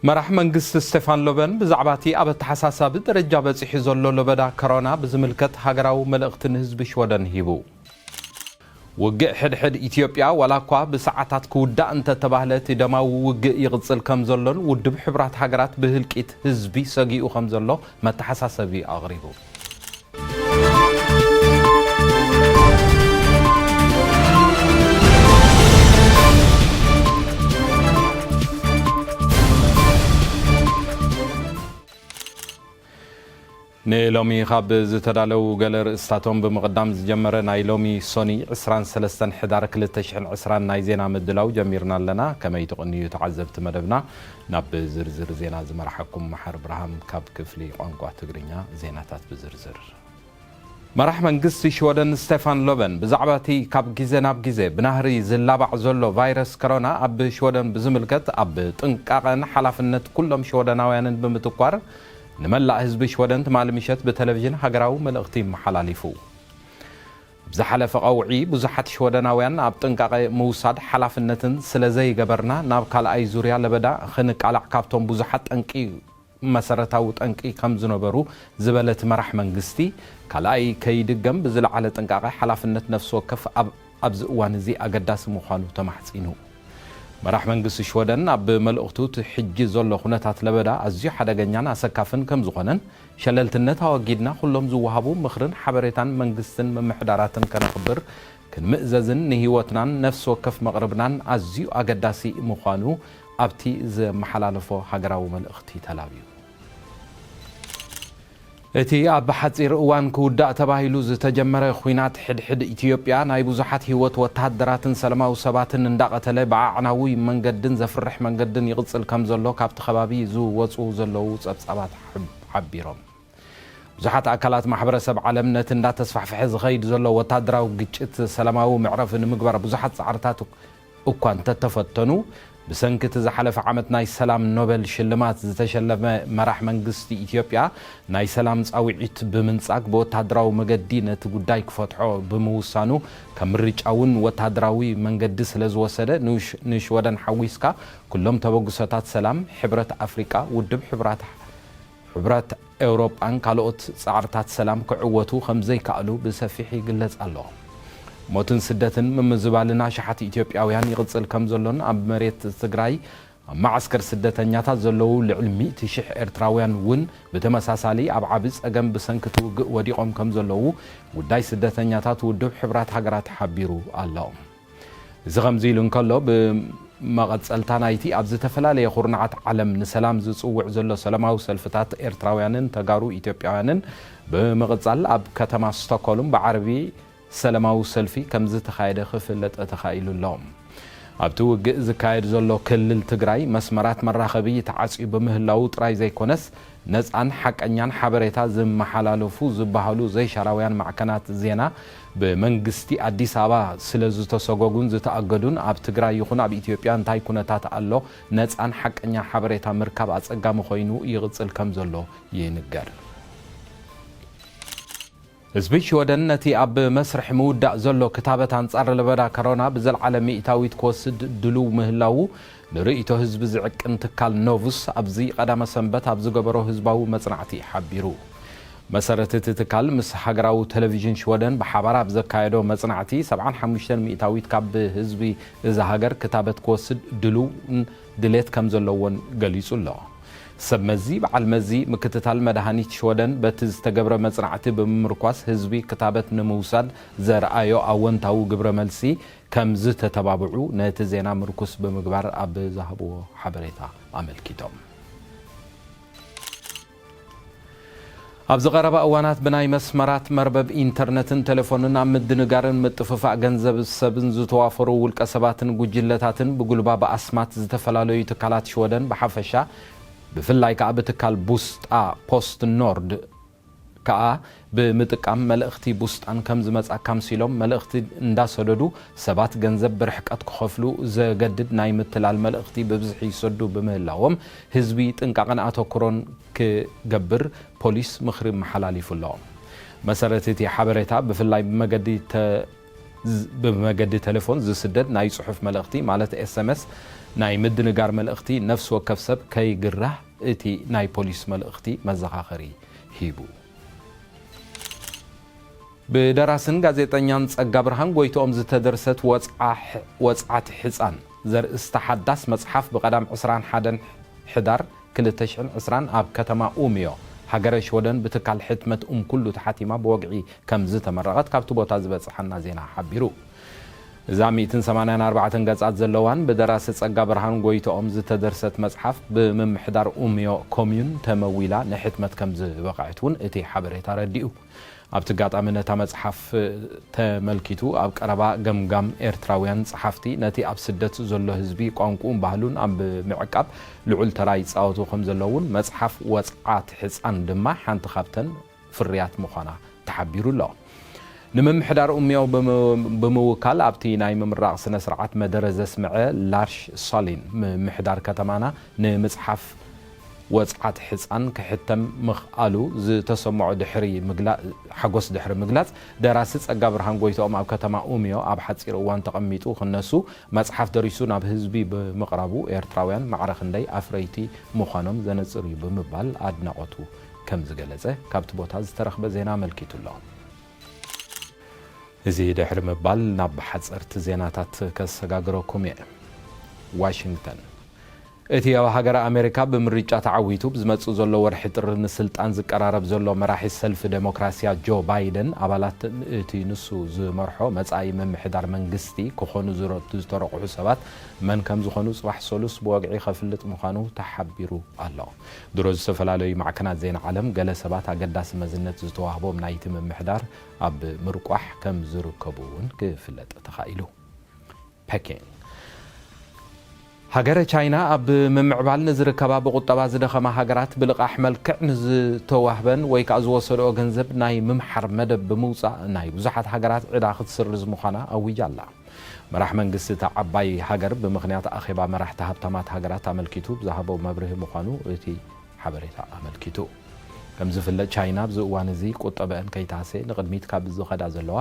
መራሕ መንግስቲ ስቴፋን ሎቨን ብዛዕባ እቲ ኣብ ኣተሓሳሳቢ ደረጃ በጺሑ ዘሎ ለበዳ ኮሮና ብዝምልከት ሃገራዊ መልእኽቲ ንህዝቢ ሽወደን ሂቡ። ውግእ ሕድሕድ ኢትዮጵያ ዋላ እኳ ብሰዓታት ክውዳእ እንተተባህለ፣ እቲ ደማዊ ውግእ ይቕጽል ከም ዘሎን ውድብ ሕቡራት ሃገራት ብህልቂት ህዝቢ ሰጊኡ ከም ዘሎ መተሓሳሰቢ ኣቕሪቡ። ንሎሚ ካብ ዝተዳለዉ ገለ ርእስታቶም ብምቕዳም ዝጀመረ ናይ ሎሚ ሶኒ ዕስራን ሰለስተን ሕዳር ክልተ ሽሕን ዕስራን ናይ ዜና ምድላው ጀሚርና ኣለና። ከመይ ትቕንዩ ተዓዘብቲ መደብና? ናብ ዝርዝር ዜና ዝመርሓኩም መሓር ብርሃም ካብ ክፍሊ ቋንቋ ትግርኛ። ዜናታት ብዝርዝር። መራሕ መንግስቲ ሽወደን ስቴፋን ሎቨን ብዛዕባ እቲ ካብ ግዜ ናብ ግዜ ብናህሪ ዝላባዕ ዘሎ ቫይረስ ኮሮና ኣብ ሽወደን ብዝምልከት ኣብ ጥንቃቐን ሓላፍነት ኩሎም ሽወደናውያንን ብምትኳር ንመላእ ህዝቢ ሽወደን ትማሊ ምሸት ብቴሌቪዥን ሃገራዊ መልእኽቲ መሓላሊፉ። ኣብ ዝሓለፈ ቀውዒ ብዙሓት ሽወደናውያን ኣብ ጥንቃቐ ምውሳድ ሓላፍነትን ስለ ዘይገበርና ናብ ካልኣይ ዙርያ ለበዳ ክንቃላዕ ካብቶም ብዙሓት ጠንቂ መሰረታዊ ጠንቂ ከም ዝነበሩ ዝበለ እቲ መራሕ መንግስቲ፣ ካልኣይ ከይድገም ብዝለዓለ ጥንቃቐ ሓላፍነት ነፍሲ ወከፍ ኣብ ኣብዚ እዋን እዚ ኣገዳሲ ምዃኑ ተማሕጺኑ። መራሕ መንግስቲ ሽወደን ኣብ መልእኽቱ፣ እቲ ሕጂ ዘሎ ኩነታት ለበዳ ኣዝዩ ሓደገኛን ኣሰካፍን ከም ዝኾነን፣ ሸለልትነት ኣወጊድና ኩሎም ዝወሃቡ ምኽርን ሓበሬታን መንግስትን ምምሕዳራትን ከነኽብር ክንምእዘዝን ንህይወትናን ነፍሲ ወከፍ መቕርብናን ኣዝዩ ኣገዳሲ ምዃኑ ኣብቲ ዘመሓላለፎ ሃገራዊ መልእኽቲ ተላብዩ። እቲ ኣብ ሓጺር እዋን ክውዳእ ተባሂሉ ዝተጀመረ ኲናት ሕድሕድ ኢትዮጵያ ናይ ብዙሓት ህይወት ወተሃደራትን ሰላማዊ ሰባትን እንዳቐተለ ብኣዕናዊ መንገድን ዘፍርሕ መንገድን ይቕጽል ከም ዘሎ ካብቲ ከባቢ ዝወጹ ዘለዉ ጸብጻባት ሓብ-፣ ሓቢሮም። ብዙሓት ኣካላት ማሕበረሰብ ዓለም ነቲ እንዳተስፋሕፈሐ ዝኸይድ ዘሎ ወታደራዊ ግጭት ሰላማዊ መዕረፊ ንምግባር ብዙሓት ጻዕርታት እኳ እንተተፈተኑ፣ ብሰንኪ እቲ ዝሓለፈ ዓመት ናይ ሰላም ኖበል ሽልማት ዝተሸለመ መራሕ መንግስቲ ኢትዮጵያ ናይ ሰላም ጻውዒት ብምንጻግ ብወታደራዊ መገዲ ነቲ ጉዳይ ክፈትሖ ብምውሳኑ፣ ከም ምርጫ እውን ወታደራዊ መንገዲ ስለ ዝወሰደ፣ ንሽ-፣ ንሽወደን ሓዊስካ ኩሎም ተበግሶታት ሰላም ሕብረት ኣፍሪቃ፣ ውድብ ሕብራት ሕቡራት ኤውሮጳን ካልኦት ጻዕርታት ሰላም ክዕወቱ ከም ዘይከኣሉ ብሰፊሕ ይግለጽ ኣሎ። ሞትን ስደትን ምምዝባልን ኣሽሓት ኢትዮጵያውያን ይቕጽል ከም ዘሎን ኣብ መሬት ትግራይ ኣብ መዓስከር ስደተኛታት ዘለዉ ልዕሊ ሚእቲ ሽሕ ኤርትራውያን እውን ብተመሳሳሊ ኣብ ዓቢ ጸገም ብሰንኪ እቲ ውግእ ወዲቖም ከም ዘለዉ ጉዳይ ስደተኛታት ውድብ ሕቡራት ሃገራት ሓቢሩ ኣሎ። እዚ ከምዚ ኢሉ እንከሎ፣ ብመቐጸልታ ናይቲ ኣብ ዝተፈላለየ ኩርናዓት ዓለም ንሰላም ዝጽውዕ ዘሎ ሰላማዊ ሰልፍታት ኤርትራውያንን ተጋሩ ኢትዮጵያውያንን ብምቕጻል ኣብ ከተማ ስቶክሆልም ብዓርቢ ሰላማዊ ሰልፊ ከም ዝተኻየደ ክፍለጥ ተኻኢሉ ኣሎ። ኣብቲ ውግእ ዝካየድ ዘሎ ክልል ትግራይ መስመራት መራኸቢ ተዓጽዩ ብምህላዉ ጥራይ ዘይኮነስ፣ ነጻን ሓቀኛን ሓበሬታ ዝመሓላለፉ ዝበሃሉ ዘይሻራውያን ማዕከናት ዜና ብመንግስቲ ኣዲስ ኣበባ ስለ ዝተሰጎጉን ዝተኣገዱን፣ ኣብ ትግራይ ይኹን ኣብ ኢትዮጵያ እንታይ ኩነታት ኣሎ፣ ነጻን ሓቀኛን ሓበሬታ ምርካብ ኣጸጋሚ ኮይኑ ይቕጽል ከም ዘሎ ይንገር። ህዝቢ ሽወደን ነቲ ኣብ መስርሕ ምውዳእ ዘሎ ክታበት ኣንጻር ለበዳ ከሮና ብዘለዓለ ሚእታዊት ክወስድ ድሉው ምህላዉ ንርእይቶ ህዝቢ ዝዕቅን ትካል ኖቭስ ኣብዚ ቀዳመ ሰንበት ኣብ ዝገበሮ ህዝባዊ መጽናዕቲ ሓቢሩ። መሰረት እቲ ትካል ምስ ሃገራዊ ቴሌቪዥን ሽወደን ብሓባር ኣብ ዘካየዶ መጽናዕቲ፣ ሰብዓን ሓሙሽተን ሚእታዊት ካብ ህዝቢ እዛ ሃገር ክታበት ክወስድ ድሉውን ድሌት ከም ዘለዎን ገሊጹ ኣሎ። ሰብ መዚ በዓል መዚ ምክትታል መድሃኒት ሽወደን በቲ ዝተገብረ መጽናዕቲ ብምምርኳስ፣ ህዝቢ ክታበት ንምውሳድ ዘርኣዮ ኣወንታዊ ግብረ መልሲ ከም ዝተተባብዑ ነቲ ዜና ምርኩስ ብምግባር ኣብ ዝሃብዎ ሓበሬታ ኣመልኪቶም። ኣብዚ ቀረባ እዋናት ብናይ መስመራት መርበብ ኢንተርነትን ቴሌፎንን ኣብ ምድንጋርን ምጥፍፋእ ገንዘብ ሰብን ዝተዋፈሩ ውልቀ ሰባትን ጉጅለታትን ብጉልባብ ኣስማት ዝተፈላለዩ ትካላት ሽወደን ብሓፈሻ፣ ብፍላይ ከኣ ብትካል ቡስጣ ፖስት ኖርድ ከኣ ብምጥቃም መልእኽቲ ቡስጣን ከም ዝመጻካ ኣምሲሎም መልእኽቲ እንዳሰደዱ ሰባት ገንዘብ ብርሕቀት ክኸፍሉ ዘገድድ ናይ ምትላል መልእኽቲ ብብዝሒ ይሰዱ ብምህላዎም፣ ህዝቢ ጥንቃቐን ኣተኩሮን ክገብር ፖሊስ ምኽሪ መሓላሊፉ ኣሎ። መሰረት እቲ ሓበሬታ፣ ብፍላይ ብመገዲ ተ-፣ ዝ-፣ ብመገዲ ቴሌፎን ዝስደድ ናይ ጽሑፍ መልእኽቲ፣ ማለት ኤስ ኤም ኤስ፣ ናይ ምድንጋር መልእኽቲ ነፍሲ ወከፍ ሰብ ከይግራህ እቲ ናይ ፖሊስ መልእኽቲ መዘኻኸሪ ሂቡ። ብደራስን ጋዜጠኛን ጸጋብርሃን ጎይትኦም ዝተደርሰት ወጽዓ ሕ-፣ ወጽዓት ሕጻን ዘርእስታ ሓዳስ መጽሓፍ ብቐዳም ዕስራን ሓደን ሕዳር ክልተ ሽሕን ዕስራን ኣብ ከተማ ኡምዮ ሃገረ ሽወደን ብትካል ሕትመት ኡምኩሉ ተሓቲማ ብወግዒ ከም ዝተመረቐት ካብቲ ቦታ ዝበጽሓና ዜና ሓቢሩ። እዛ ሚእትን ሰማንያን ኣርባዕተን ገጻት ዘለዋን ብደራሲ ጸጋብርሃን ጎይትኦም ዝተደርሰት መጽሓፍ ብምምሕዳር ኡምዮ ኮምዩን ተመዊላ ንሕትመት ከም ዝበቕዐት እውን እቲ ሓበሬታ ኣረዲኡ። ኣብቲ ኣጋጣሚ ነታ መጽሓፍ ተመልኪቱ ኣብ ቀረባ ገምጋም ኤርትራውያን ጸሓፍቲ ነቲ ኣብ ስደት ዘሎ ህዝቢ ቋንቁኡን ባህሉን ኣብ ምዕቃብ ልዑል ተራ ይጻወቱ ከም ዘለዉ እውን መጽሓፍ ወጽዓት ሕጻን ድማ ሓንቲ ካብተን ፍርያት ምዃና ተሓቢሩ ኣሎ። ንምምሕዳር ኡምዮ ብም-፣ ብምውካል ኣብቲ ናይ ምምራቕ ስነ ስርዓት መደረ ዘስምዐ ላርሽ ሳሊን፣ ምምሕዳር ከተማና ንምጽሓፍ ወጽዓት ሕጻን ክሕተም ምኽኣሉ ዝተሰምዖ ድሕሪ ምግላ-፣ ሓጎስ ድሕሪ ምግላጽ፣ ደራሲ ጸጋብርሃን ጎይትኦም ኣብ ከተማ ኡምዮ ኣብ ሓጺር እዋን ተቐሚጡ ክነሱ መጽሓፍ ደሪሱ ናብ ህዝቢ ብምቕራቡ ኤርትራውያን ማዕረ ክንደይ ኣፍረይቲ ምዃኖም ዘነጽር እዩ ብምባል ኣድናቖቱ ከም ዝገለጸ ካብቲ ቦታ ዝተረኽበ ዜና ኣመልኪቱ ኣሎ። እዚ ድሕሪ ምባል ናብ ሓጸርቲ ዜናታት ከሰጋግረኩም እየ። ዋሽንግተን። እቲ ኣብ ሃገረ ኣሜሪካ ብምርጫ ተዓዊቱ ብዝመጽእ ዘሎ ወርሒ ጥሪ ንስልጣን ዝቀራረብ ዘሎ መራሒ ሰልፊ ዴሞክራስያ ጆ ባይደን ኣባላት እቲ ንሱ ዝመርሖ መጻኢ ምምሕዳር መንግስቲ ክኾኑ ዝረ-፣ ዝተረቑሑ ሰባት መን ከም ዝኾኑ ጽባሕ ሰሉስ ብወግዒ ከፍልጥ ምዃኑ ተሓቢሩ ኣሎ። ድሮ ዝተፈላለዩ ማዕከናት ዜና ዓለም ገለ ሰባት ኣገዳሲ መዝነት ዝተዋህቦም ናይቲ ምምሕዳር ኣብ ምርቋሕ ከም ዝርከቡ እውን ክፍለጥ ተኻኢሉ። ፐኪንግ። ሃገረ ቻይና ኣብ ምምዕባል ንዝርከባ ብቁጠባ ዝደኸማ ሃገራት ብልቓሕ መልክዕ ንዝተዋህበን ወይ ከኣ ዝወሰድኦ ገንዘብ ናይ ምምሓር መደብ ብምውጻእ ናይ ብዙሓት ሃገራት ዕዳ ክትስርዝ ምዃና ኣዊጃ ኣላ። መራሕ መንግስቲ እታ ዓባይ ሃገር ብምኽንያት ኣኼባ መራሕቲ ሃብታማት ሃገራት ኣመልኪቱ ብዝሃቦ መብርሂ ምዃኑ እቲ ሓበሬታ ኣመልኪቱ። ከም ዝፍለጥ ቻይና ኣብዚ እዋን እዚ ቁጠበአን ከይተሃሰየ ንቕድሚት ካብ ዝኸዳ ዘለዋ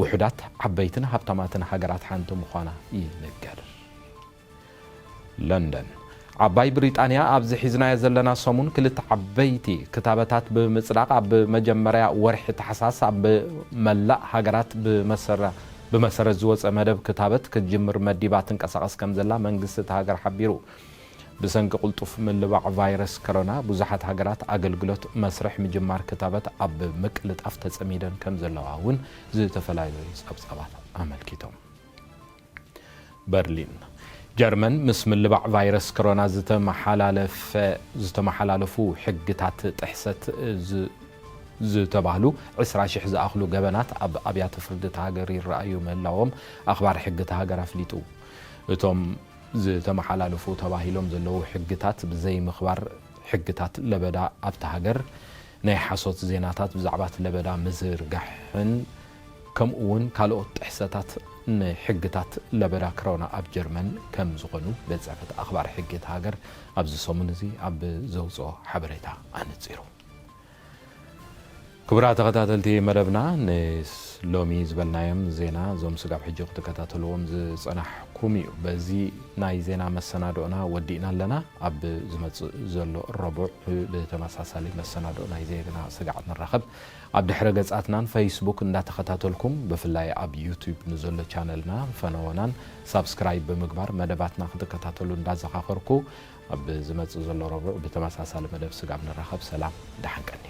ውሑዳት ዓበይትን ሃብታማትን ሃገራት ሓንቲ ምዃና ይንገር። ለንደን። ዓባይ ብሪጣንያ ኣብዚ ሒዝናዮ ዘለና ሰሙን ክልተ ዓበይቲ ክታበታት ብምጽዳቕ ኣብ መጀመርያ ወርሒ ታሕሳስ ኣብ መላእ ሃገራት ብመሰረ-፣ ብመሰረት ዝወጸ መደብ ክታበት ክትጅምር መዲባ ትንቀሳቐስ ከም ዘላ መንግስቲ እታ ሃገር ሓቢሩ። ብሰንኪ ቅልጡፍ ምልባዕ ቫይረስ ኮሮና ብዙሓት ሃገራት ኣገልግሎት መስርሕ ምጅማር ክታበት ኣብ ምቅልጣፍ ተጸሚደን ከም ዘለዋ እውን ዝተፈላለዩ ጸብጻባት ኣመልኪቶም። በርሊን። ጀርመን ምስ ምልባዕ ቫይረስ ኮሮና ዝተመሓላለፈ-፣ ዝተመሓላለፉ ሕግታት ጥሕሰት ዝ-፣ ዝተባህሉ ዕስራ ሽሕ ዝኣኽሉ ገበናት ኣብ ኣብያተ ፍርዲ እታ ሃገር ይረኣዩ ምህላዎም ኣኽባር ሕጊ እታ ሃገር ኣፍሊጡ። እቶም ዝተመሓላለፉ ተባሂሎም ዘለዉ ሕግታት ብዘይምኽባር ሕግታት ለበዳ ኣብታ ሃገር፣ ናይ ሓሶት ዜናታት ብዛዕባ እቲ ለበዳ ምዝርጋሕን ከምኡ እውን ካልኦት ጥሕሰታት ንሕግታት ለበዳ ክሮና ኣብ ጀርመን ከም ዝኾኑ ቤት ጽሕፈት ኣኽባር ሕጊ እታ ሃገር ኣብዚ ሰሙን እዚ ኣብ ዘውፅኦ ሓበሬታ ኣነፂሩ። ክቡራት ተኸታተልቲ መደብና፣ ንሎሚ ዝበልናዮም ዜና እዞም ስጋብ ሕጂ ክትከታተልዎም ዝጸናሕኩም እዩ። በዚ ናይ ዜና መሰናድኦና ወዲእና ኣለና። ኣብ ዝመጽእ ዘሎ ረቡዕ ብተመሳሳሊ መሰናድኦ ናይ ዜና ስጋዕ ንራኸብ። ኣብ ድሕረ ገጻትናን ፌስቡክ እንዳተኸታተልኩም፣ ብፍላይ ኣብ ዩቱብ ንዘሎ ቻነልና ፈነወናን ሳብስክራይብ ብምግባር መደባትና ክትከታተሉ እንዳዘኻኸርኩ፣ ኣብ ዝመጽእ ዘሎ ረቡዕ ብተመሳሳሊ መደብ ስጋብ ንራኸብ፣ ሰላም፣ ደሓን ቀኒ።